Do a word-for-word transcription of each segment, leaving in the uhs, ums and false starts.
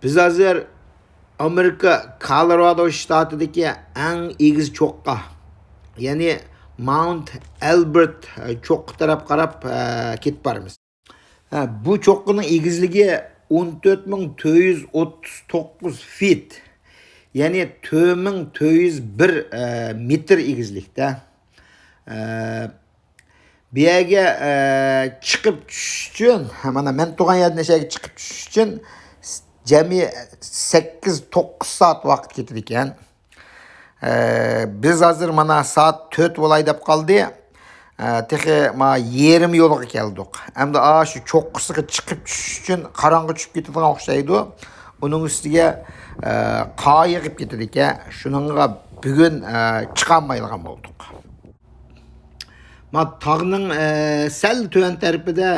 بىز ھازىر ئامېرىكا كولورادو شتاتىدىكى ئەڭ ئېگىز چوققا، يەنى ماونت ئەلبېرت چوققا تەرەپ قاراپ، ئە، كېتىپ بارىمىز. ھە، بۇ چوققىنىڭ ئېگىزلىكى ئون تۆت مىڭ تۆت يۈز ئوتتۇز توققۇز فىت، يەنى تۆت مىڭ تۆت يۈز بىر، ئە، مېتىر ئېگىزلىكتە. ئە، بۇ يەرگە، ئە، چىقىپ چۈشۈش ئۈچۈن، مانا مەن تۇرغان يەردىن ئەشەگە چىقىپ چۈشۈش ئۈچۈن جەمئىي سەككىز، توققۇز سائەت ۋاقىت كېتىدىكەن. ئە، بىز ھازىر مانا سائەت تۆت بولاي دەپ قالدى. ئە، تېخى ما يېرىم يولغا كەلدۇق. ئەمدى ئاشۇ چوققىسىغا چىقىپ چۈشۈش ئۈچۈن قاراڭغۇ چۈشۈپ كېتىدىغان ئوخشايدۇ. ئۇنىڭ ئۈستىگە، ئە، قار يېغىپ كېتىدىكەن. شۇنىڭغا بۈگۈن، ئە، چىقالمايدىغان بولدۇق. ما تاغنىڭ، ئە، سەل تۆۋەن تەرىپىدە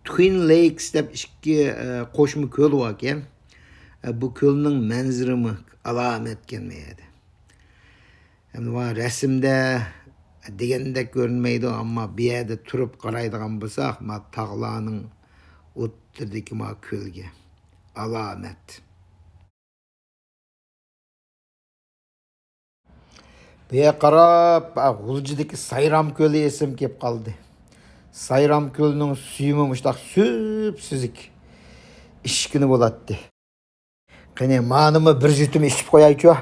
توئىن لېيكس دەپ ئىككى، ئە، قوشما كۆل باركەن. ئە، بۇ كۆلنىڭ مەنزىرىمۇ ئالامەتكەن بۇ يەردە. ئەمدى ما رەسىمدە دېگەندەك كۆرۈنمەيدۇ، ئەمما بۇ يەردە تۇرۇپ قارايدىغان بولساق، ما تاغلارنىڭ ئوتتۇرىدىكى ما كۆلگە ئالامەت. بۇ يەرگە قاراپ، ئا، غۇلجىدىكى سايرام كۆلى ئېسىمگە كېلىپ قالدى. سايرام كۆلىنىڭ سۈيىمۇ مۇشۇنداق سۈپسۈزۈك ئىچكىنى بولاتتى. قېنى، مانىمۇ بىر يۇتۇم ئىچىپ قويايچۇ.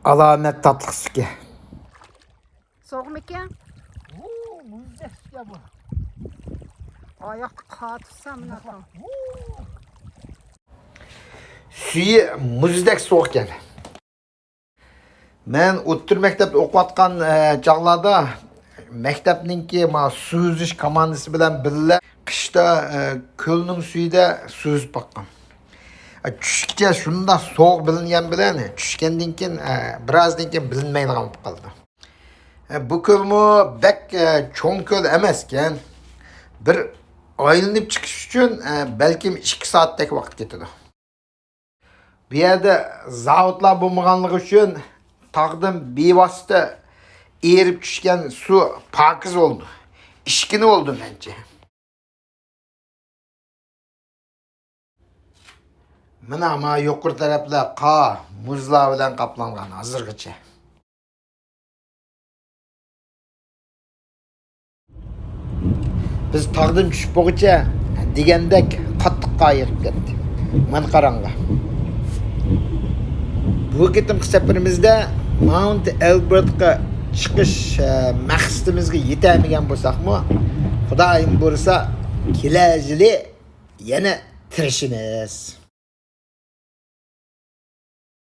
ئالامەت تاتلىق سۈكە. سوغۇقمىكەن؟ ۋۇ، مۇزدەك سۈكە بۇ. ئاياقتا قاتىسا مۇنداق. ۋۇ. سۈيى مۇزدەك سوغۇق ئىكەن. مەن ئوتتۇرا مەكتەپتە ئوقۇۋاتقان، ئە، چاغلاردا مەكتەپنىڭكى ما سۇ يۈزۈش كوماندىسى بىلەن بىللە قىشتا، ئە، كۆلنىڭ سۈيىدە سۇ يۈزۈپ باققان. ئە، چۈشكىچە شۇنداق سوغۇق بىلىنگەن بىلەن چۈشكەندىن كېيىن، ئە، بىرازدىن كېيىن بىلىنمەيدىغان بولۇپ قالدى. ئە، بۇ كۆلمۇ بەك، ئە، چوڭ كۆل ئەمەسكەن. بىر ئايلىنىپ چىقىش ئۈچۈن، ئە، بەلكىم ئىككى سائەتتەك ۋاقىت كېتىدۇ. بۇ يەردە زاۋۇتلار بولمىغانلىقى ئۈچۈن تاغدىن بىۋاسىتە ئېرىپ چۈشكەن سۇ پاكىز بولىدۇ. ئىچكىنى بولىدۇ مەنچە. مانا، ما يۇقىرى تەرەپلەر قار، مۇزلار بىلەن قاپلانغان ھازىرغىچە. بىز تاغدىن چۈشۈپ بولغۇچە دېگەندەك قاتتىق قار يېغىپ كەتتى. مانا قاراڭلار. بۇ قېتىمقى سەپىرىمىزدە ماۋنت ئەلبېرتقا چىقىش، ئە، مەقسىتىمىزگە يېتەلمىگەن بولساقمۇ، خۇدايىم بۇيرۇسا، كېلەر يىلى يەنە تىرىشىمىز.